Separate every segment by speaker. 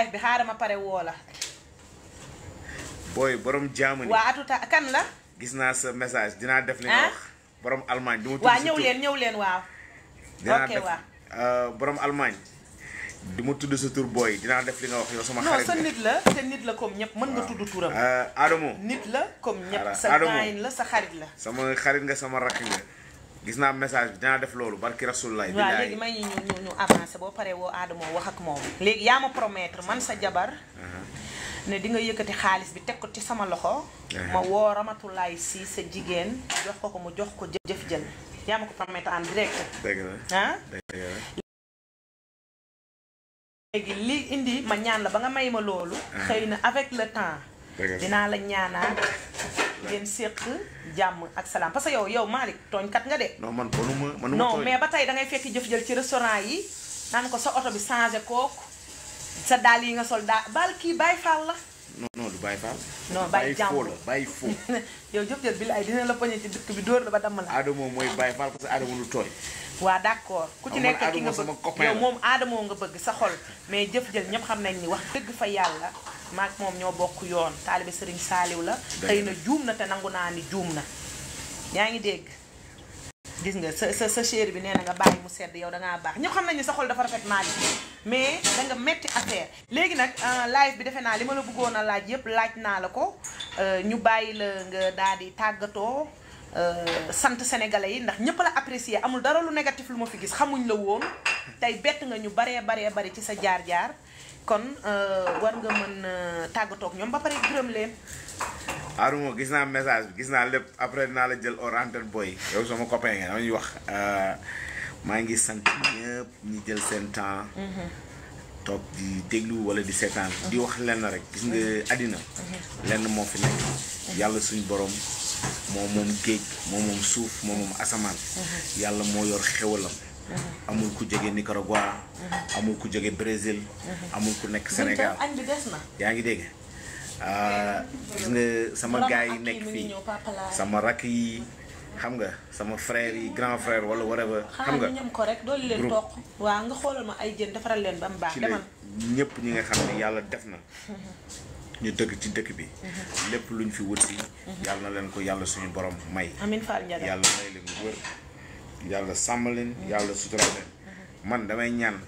Speaker 1: live bi xaaral ma pare woo la.
Speaker 2: booy borom Germany.
Speaker 1: waa atuta kan la.
Speaker 2: gis naa sa message dinaa def li nga wax. borom Allemagne du ma tudd
Speaker 1: waa ñëw leen waaw. ok waaw
Speaker 2: borom Allemagne. du ma tudd sa tur booy dinaa def li nga wax yow sama xarit.
Speaker 1: non sa nit la te nit la comme ñëpp mën nga tudd turam.
Speaker 2: Adamo.
Speaker 1: nit la comme ñëpp sa gaañ la sa xarit la.
Speaker 2: sama xarit nga sama rakk nga. gis naa message bi dinaa def loolu barki Rasulullah.
Speaker 1: waaw léegi may ñu avancé boo paree woo Adamo wax ak moom. léegi yaa ma promettre man sa jabar. ne di nga yëkkati xaalis bi teg ko ci sama loxo. ma woo Ramatulaay si sa jigéen jox ko mu jox ko jëf jël yaa ma ko promettre en direct.
Speaker 2: dëgg la
Speaker 1: léegi li indi ma ñaan la ba nga may ma loolu. xëy na avec le temps. dinaa la ñaanaat ngeen séq jàmm ak salaam parce que yow Malick tooñkat nga de.
Speaker 2: non man manuma
Speaker 1: non mais ba tey dangay fekk jëf jël ci restaurant yi naan ko sa oto bi changé kooku sa dàll yi nga sol baal kii Baye Fall la.
Speaker 2: non du Baye Fall.
Speaker 1: non Baye jàmm
Speaker 2: la Baye foo.
Speaker 1: yow jëf jël bi laay dina la poñe ci dëkk bi dóor la ba damm la.
Speaker 2: Adamo mooy Baye Fall parce que Adamo lu tooy.
Speaker 1: waa d'accord ku ci nekk ki nga bëgg yow moom Adamo nga bëgg sa xol mais jëf jël ñëpp xam nañ ni wax dëgg fa yàlla maak moom ñoo bokk yoon taalibe Sëriñ Saaliw la xëy na juum na te nangu naa ni juum na yaa ngi dégg gis nga sa chéri bi nee na nga bàyyi mu sedd yow dangaa baax ñëpp xam nañ ni sa xol dafa rafet Malick mais danga metti affaire léegi nag live bi defe naa li ma la bëggoon a laaj yëpp laaj naa la ko ñu bàyyi la nga daal di tàggatoo sant sénégalais yi ndax ñëpp la apprécier amul dara lu négatif lu ma fi gis xamuñ la woon tey bett nga ñu bari ci sa jaar-jaar kon war nga mën tàggatoo ak ñoom ba pare gërëm leen.
Speaker 2: Adamo gis naa message bi gis naa lépp après dinaa la jël hors antenne boy yow sama copain nga dama ñuy wax maa ngi sant ñëpp ñi jël seen temps. toog di déglu wala di seetaan di wax lenn rek gis nga àddina lenn moo fi nekk yàlla suñu borom moom géej moom suuf moom asamaan yàlla moo yor xewalam amul ku jóge Nicaragua amul ku jóge Brésil amul ku nekk Sénégal yaa ngi dégg gis nga sama gars yi nekk fii sama rakk yi xam nga sama frère yi grand frère wala whatever xam nga
Speaker 1: ñam ko rek doolu leen toog waaw nga xoolal ma ay jën defaral leen ba mu baax demal
Speaker 2: ñëpp ñi nga xam ne yàlla def na ñu dëkk ci dëkk bi lépp luñ fi wuti yàlla na leen ko yàlla suñu borom may
Speaker 1: amiin Fall Ndiaga
Speaker 2: yàlla may leen wër yàlla sàmm leen yàlla sutural leen man damay ñaan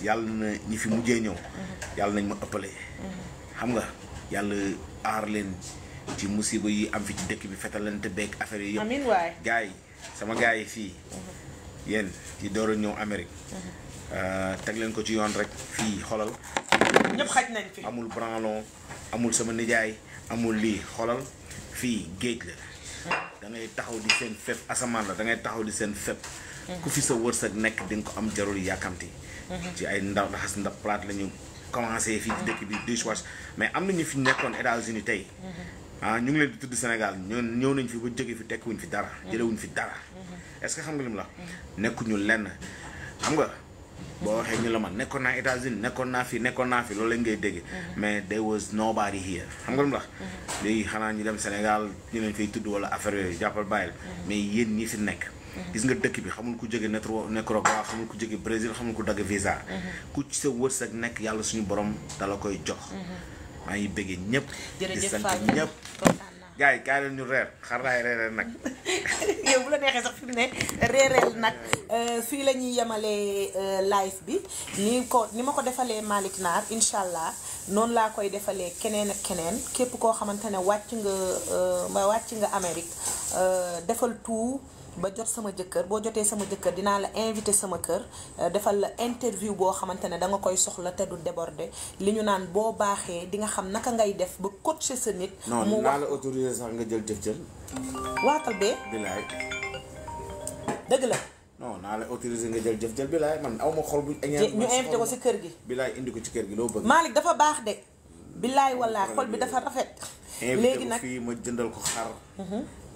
Speaker 2: yàlla na ñi fi mujjee ñëw yàlla nañ ma ëppale xam nga yàlla aar leen ci musiba yi am fi ci dëkk bi fetalante beeg affaire yi yëpp
Speaker 1: amiin waay
Speaker 2: gars yi sama gars yi fii yéen ci door a ñëw Amérique teg leen ko ci yoon rek fii xolal
Speaker 1: ñëpp xaj nañ fi
Speaker 2: amul branlon amul sama nijaay amul lii xolal fii géej la da ngay taxaw di seen fépp asamaan la da ngay taxaw di seen fépp ku fi sa wërsëg nekk di nga ko am jarul yàkkamti ci ay ndaw raxas ndab plate la ñu commencé fii ci dëkk bi dishwash mais am na ñu fi nekkoon États-Unis tey ñu ngi leen di tudd Sénégal ñëw nañ fi ba jóge fi tekkuwuñ fi dara jëlewuñ fi dara est-ce que xam nga lim la nekkuñu lenn xam nga boo waxee ñu la man nekkoon naa États-Unis nekkoon naa fi loolu lañ ngay dégg mais there was nobody here xam nga lim la léegi xanaa ñu dem Sénégal ñu leen fay tudd wala affaire yooyu jàppal bàyyil mais yéen ñi fi nekk gis nga dëkk bi xamul ku jóge Nicaragua xamul ku jóge Brésil xamul ku dagg visa ku ci sa wërsëg nekk yàlla suñu borom dala koy jox maa ngi bëggee ñëpp di sant ñëpp gars yi kaay leen ñu reer xar laay reereel nag
Speaker 1: yow bu la neexee sax fi mu ne reereel nag fii la ñuy yemalee live bi ni ma ko defalee Malick Naar incha allah noonu laa koy defalee keneen ak keneen képp koo xamante ne wàcc nga Amérique defal tout ba jot sama jëkkër boo jotee sama jëkkër dinaa la invité sama kër defal la interview boo xamante ne danga koy soxla te du déborder li ñu naan boo baaxee di nga xam naka ngay def ba coacher sa nit.
Speaker 2: mu wax la autorisé sax nga jël
Speaker 1: waatal bee.
Speaker 2: bilaay.
Speaker 1: dëgg la.
Speaker 2: non naa la autorisé nga jël bilaay man aw ma xol bu.
Speaker 1: ñu invité ko si kër gi.
Speaker 2: bilaay indi ko ci kër gi loo bëgg.
Speaker 1: Malick dafa baax de. bilaay wallaahi xol bi dafa rafet. léegi nag
Speaker 2: fii ma jëndal ko xar.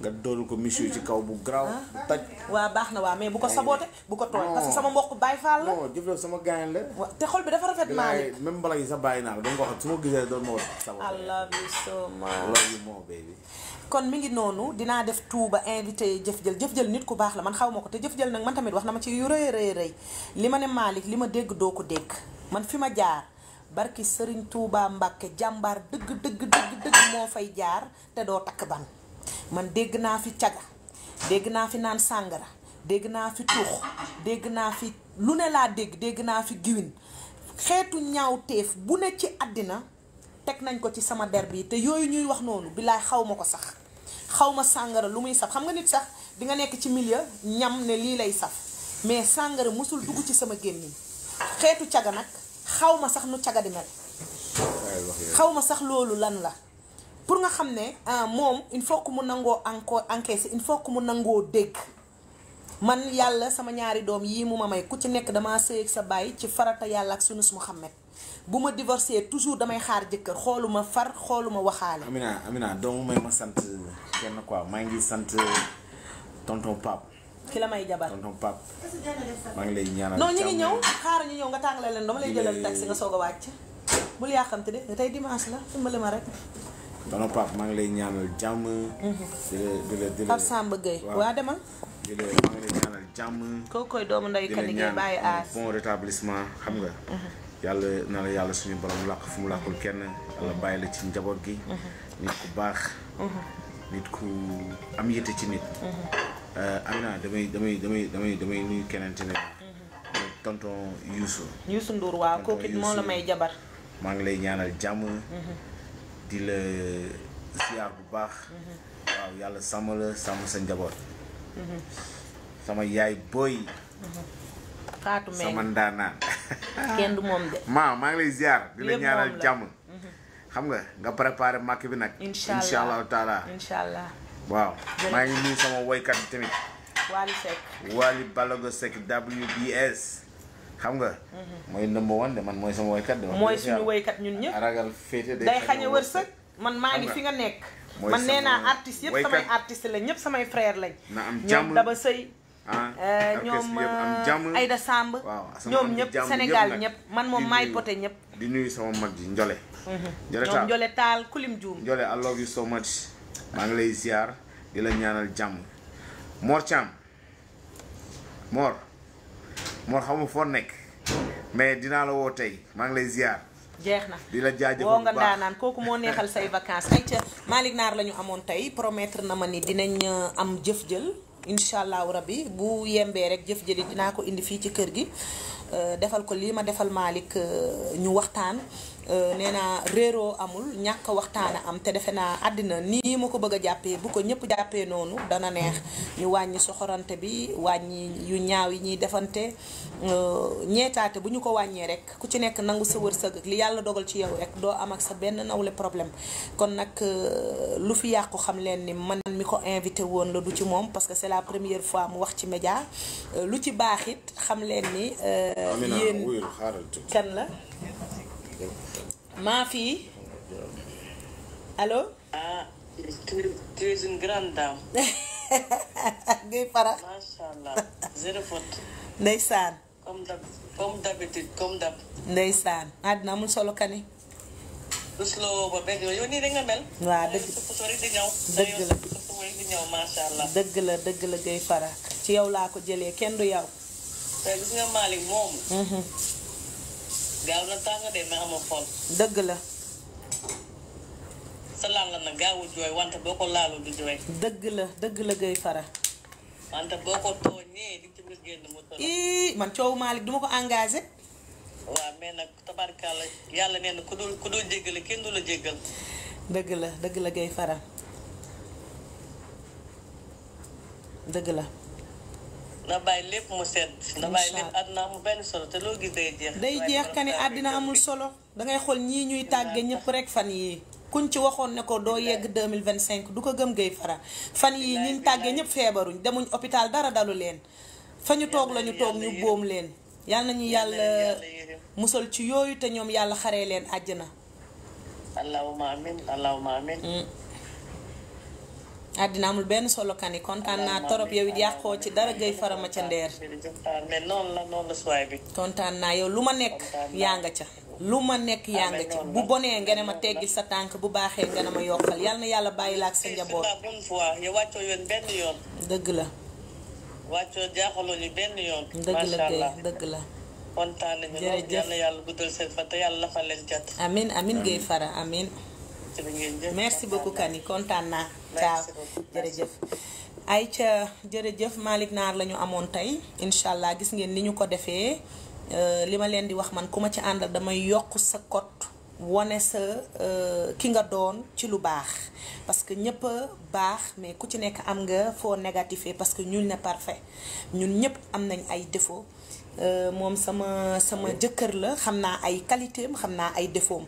Speaker 2: nga doolu ko monsieur ci kaw bu graw bu taj.
Speaker 1: waaw baax na waaw mais bu ko saboote bu ko tooñ parce que sama mbokk Baye Fall la.
Speaker 2: non jëf sama gaañ la.
Speaker 1: te xol bi dafa rafet Malick.
Speaker 2: même bala yi sa bàyyi naa la doon ko wax su ma gisee doon ma war saboote.
Speaker 1: I love you so much.
Speaker 2: I love you more baby.
Speaker 1: kon mi ngi noonu dinaa def tout ba invité jëf jël nit ku baax la man xaw ma ko te jëf jël nag man tamit wax na ma ci yu rëy li ma ne Malick li ma dégg doo ko dégg man fi ma jaar barki Serigne Touba Mbàkke jàmbaar dëgg moo fay jaar te doo takk ban. man dégg naa fi caga dégg naa fi naan sàngara dégg naa fi tuux dégg naa fi lu ne laa dégg naa fi giwin xeetu ñaawteef bu ne ci àddina teg nañ ko ci sama der bi te yooyu ñuy wax noonu billaay xaw ma ko sax xaw ma sàngara lu muy saf xam nga nit sax di nga nekk ci milieu ñam ne lii lay saf mais sàngara musul dugg ci sama gémmiñ xeetu caga nag xaw ma sax nu caga di mel xaw ma sax loolu lan la pour nga xam ne moom il faut que mu nangoo encore encaisser il faut que mu nangoo dégg man yàlla sama ñaari doom yii mu ma may ku ci nekk damaa sëy ak sa baay ci farata yàlla ak sunus Muhammad bu ma divorcé toujours damay xaar jëkkër xooluma far xooluma waxaale.
Speaker 2: Amina doomu may ma sant kenn quoi maa ngi sant tonton Pape.
Speaker 1: ki la may jabar
Speaker 2: tonton Pape maa ngi lay ñaanal.
Speaker 1: non ñu ngi ñëw xaaral ñu ñëw nga tàngale leen dama lay jëlal taxi nga soog a wàcc. bul yàqamte de tey dimanche la dimbali ma rek.
Speaker 2: tonton Pape maa ngi lay ñaanal jàmm. di la
Speaker 1: Pape Samba Gueye waa demal.
Speaker 2: maa ngi lay ñaanal jàmm.
Speaker 1: kooku koy doomu nday kan liggéey bàyyi aas
Speaker 2: bon rétablissement xam nga. yàlla na la yàlla suñu borom làq fu mu làqul kenn yàlla bàyyi la ci njaboot gi. nit ku baax. nit ku am yitte ci nit. Amina damay nuyu keneen ci ne. tonton Youssou Ndour
Speaker 1: waaw kooku it moo la may jabar.
Speaker 2: maa ngi lay ñaanal jàmm. di la siyaar bu baax. waaw yàlla sàmm la sàmm sa njaboot. sama yaay booy.
Speaker 1: Fatou Mbengue
Speaker 2: sama ndaanaan.
Speaker 1: kenn du moom de.
Speaker 2: maa ngi lay ziar. di la ñaanal jàmm. xam nga préparé màkk bi nag.
Speaker 1: incha
Speaker 2: allahu taala.
Speaker 1: incha allah.
Speaker 2: waaw maa ngi nuyu sama woykat bi tamit.
Speaker 1: Wally Seck.
Speaker 2: Wally Balago Seck WBS. xam nga. mooy number one de man mooy sama woykat de.
Speaker 1: mooy suñu woykat ñun ñëpp.
Speaker 2: ragal féete
Speaker 1: day xañe wërsëg. man maa ngi fi nga nekk. man nee naa artistes yëpp samay artistes lañ ñëpp samay frère lañ.
Speaker 2: na am jàmm
Speaker 1: ñoom Daba Sëy
Speaker 2: ñoom
Speaker 1: Aïda Samb. ñoom ñëpp Sénégal ñëpp man moom maay poté ñëpp.
Speaker 2: di nuyu sama mag ji Njole.
Speaker 1: ñoom Njole Taal Kulim Dioum.
Speaker 2: Njole I love you so much. maa ngi lay ziar di la ñaanal jàmm. Mor Thiam Mor xam nga foo nekk mais dinaa la woo tey maa ngi lay ziar.
Speaker 1: jeex na
Speaker 2: di la jaajëfal
Speaker 1: woo nga daanaan kooku moo neexal say vacances ay ca Malick Naar la ñu amoon tey promettre na ma ni dinañ am jëf jël incha allahu rabbi bu yembee rek jëf jëli dinaa ko indi fii ci kër gi defal ko lii ma defal Malick ñu waxtaan nee naa réeroo amul ñàkk waxtaan am te defe naa àddina nii ma ko bëgg a jàppee bu ko ñëpp jàppee noonu dana neex ñu wàññi soxorante bi wàññi yu ñaaw yi ñuy defante ñeetaate bu ñu ko wàññee rek ku ci nekk nangu sa wërsëg li yàlla dogal ci yow rek doo am ak sa benn nawle problème kon nag lu fi yàqu xam leen ni man mi ko invité woon la du ci moom parce que c'est la première fois mu wax ci média lu ci baax it xam leen ni yéen kan la maa fii allo.
Speaker 3: ah tu es une grande dame.
Speaker 1: Gueye Fara.
Speaker 3: macha allah zéro faute.
Speaker 1: ndeysaan.
Speaker 3: comme d'habitude comme d'hab.
Speaker 1: ndeysaan àddina amul solo kani.
Speaker 3: rusloo ba bëgg yow nii da nga mel.
Speaker 1: waaw dëgg dëgg la
Speaker 3: di ñëw macha allah.
Speaker 1: dëgg la Gueye Fara ci yow laa ko jëlee kenn du yow.
Speaker 3: te gis nga Malick moom. gaaw na tàng de mais amul xol.
Speaker 1: dëgg la.
Speaker 3: sa laal la nag gaawul jooy wante boo ko laalul du jooy.
Speaker 1: dëgg la Gueye Fara.
Speaker 3: wante boo ko tooñee di ci gis génn mu tëral.
Speaker 1: man coowu Malick duma ko engagé.
Speaker 3: waaw mais nag tabarkalla yàlla nee na ku dul jéggale kenn du la jéggal.
Speaker 1: dëgg la Gueye Fara. dëgg la.
Speaker 3: na bàyyi lépp mu sedd. na bàyyi lépp àddina amul benn solo te loo gis day jeex.
Speaker 1: day jeex ka ni àddina amul solo dangay xool ñii ñuy tàgge ñëpp rek fan yii kuñ ci waxoon ne ko doo yegg 2025 du ko gëm Gueye Fara fan yii ñiñ tàggee ñëpp feebaruñ demuñ hôpital dara dalu leen fa ñu toog lañu toog ñu boom leen yàlla nañu yàlla musal ci yooyu te ñoom yàlla xaree leen àjjana.
Speaker 3: allahumma amin allahumma amin.
Speaker 1: àddina amul benn solo kani kontaan naa torop yow it yàqoo ci dara Gueye Fara ma ca ndeer.
Speaker 3: mais noonu la suwaay bi.
Speaker 1: kontaan naa yow lu ma nekk yaa nga ca. lu ma nekk yaa nga ca bu bonee nga ne ma teggil sa tànk bu baaxee nga ne ma yokkal yal na yàlla bàyyi la ak sa njaboot.
Speaker 3: c'est la bonne fois yow wàccoo yoon benn yoon.
Speaker 1: dëgg la.
Speaker 3: wàccoo jaaxaloo ñu benn yoon.
Speaker 1: dëgg la Gueye dëgg la.
Speaker 3: kontaan nañu lool yal na yàlla guddal seen fan te yàlla lafal leen jot.
Speaker 1: amin amin Guèye Fara amin. merci beaucoup Kani kontaan naa. ciao jërëjëf. Aïcha jërëjëf Malick Naar la ñu amoon tey incha allah gis ngeen ni ñu ko defee li ma leen di wax man ku ma ci àndal damay yokk sa code wane sa ki nga doon ci lu baax parce que ñëpp baax mais ku ci nekk am nga foo négatifé parce que nul n'est parfait ñun ñëpp am nañ ay défaut moom sama jëkkër la xam naa ay qualité am xam naa ay défaut am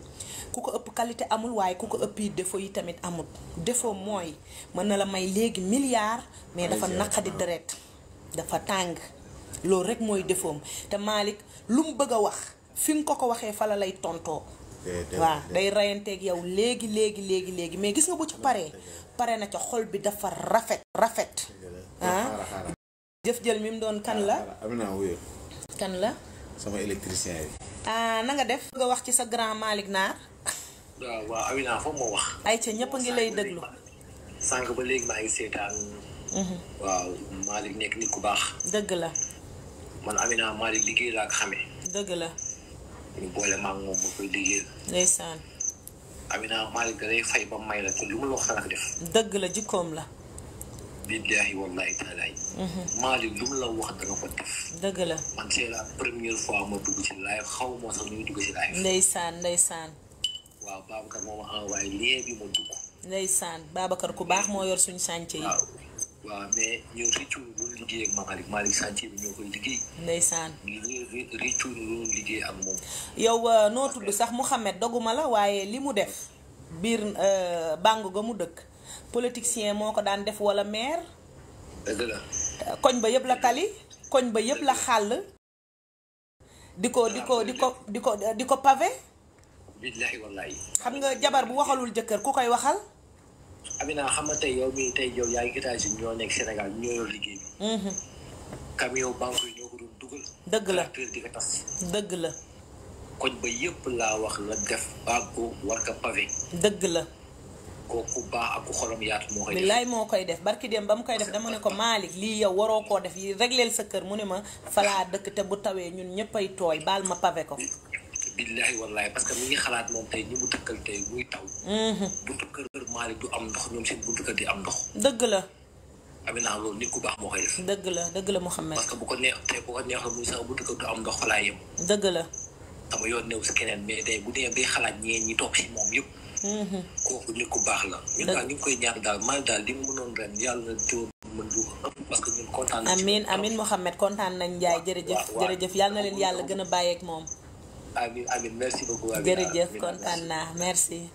Speaker 1: ku ko ëpp qualité amul waaye ku ko ëpp yi défaut yi tamit amul défaut mooy mën na la may léegi milliard mais dafa naqadi deret dafa tàng loolu rek mooy défaut am te Malick lu mu bëgg a wax fi nga ko waxee fa la lay tontoo waaw day rayanteeg yow léegi mais gis nga bu ci pare na ca xol bi dafa rafet jëf jël mi mu doon kan la kan la
Speaker 2: sama électricien yi
Speaker 1: na nga def nga wax ci sa grand Malick Naar
Speaker 4: waaw Amina foofu moo wax
Speaker 1: ay ca ñëpp a ngi lay déglu
Speaker 4: sànq ba léegi maa ngi seetaan waaw Malick nekk nit ku baax
Speaker 1: dëgg la
Speaker 4: man Amina Malick liggéey laa ko xamee
Speaker 1: dëgg la
Speaker 4: ñu boole maa ngi moom ma koy liggéeyal
Speaker 1: ndeysaan
Speaker 4: Amina Malick da lay fay ba may la te lu mu la wax dana def
Speaker 1: dëgg la jikkoom la
Speaker 4: billaahi wallaahi taalaay Malick lu mu la wax danga ko def
Speaker 1: dëgg la
Speaker 4: man c'est la première fois ma dugg ci live xaw moo sax ñuy dugg ci live
Speaker 1: ndeysaan
Speaker 4: waaw Babacar moo ma envoyé lien bi ma dugg
Speaker 1: ndeysaan Babacar ku baax moo yor suñu chantier yi
Speaker 4: waaw mais ñoo riccu lu liggéey ak Malick chantier bi ñoo koy liggéey
Speaker 1: ndeysaan
Speaker 4: riccu lu liggéey ak moom
Speaker 1: yow noo tudd sax Mouhamed doguma la waaye li mu def biir bàngu ga mu dëkk politicien moo ko daan def wala maire
Speaker 4: dëgg la
Speaker 1: koñ ba yëpp la kali koñ ba yëpp la xàll di ko pavé
Speaker 4: billaahi wallaahi
Speaker 1: xam nga jabar bu waxalul jëkkër ku koy waxal
Speaker 4: Amina xam nga tey yow mii tey yow yaa ngi États-Unis ñoo nekk Sénégal ñoo yor liggéey bi camion banque yi ñoo ko doon dugal
Speaker 1: dëgg la
Speaker 4: di ko tas
Speaker 1: dëgg la
Speaker 4: koñ ba yëpp laa wax la def banque war ko pavé
Speaker 1: dëgg la
Speaker 4: kooku baax ak ku xolam yaatu moo koy def
Speaker 1: billaay moo koy def barki dem ba mu koy def dama ne ko Malick lii yow waroo koo def yi régleel sa kër mu ne ma falaa dëkk te bu tawee ñun ñëppay tooy baal ma pavé ko
Speaker 4: billaahi wallaahi parce que mi ngi xalaat moom tey ñi mu dëkkal tey muy taw buntu kër Malick du am ndox ñoom seen buntu kër di am ndox
Speaker 1: dëgg la
Speaker 4: Amina loolu nit ku baax moo koy def
Speaker 1: dëgg la Mouhamed
Speaker 4: parce que bu ko neex la muy sax buntu kër du am ndox falaa yem
Speaker 1: dëgg la
Speaker 4: dama yoon néew si keneen mais tey bu dee bay xalaat ñi toog si moom yëpp kooku nit ku baax la ñun daal ñu ngi koy ñaan daal Malick daal li mu mënoon ren yàlla na teew mën du parce que ñun kontaan nañ
Speaker 1: amin Mouhamed kontaan nañ Njaay jërëjëf yàlla na leen yàlla gën a bàyyeek moom
Speaker 4: amin merci beaucoup
Speaker 1: jërëjëf kontaan naa merci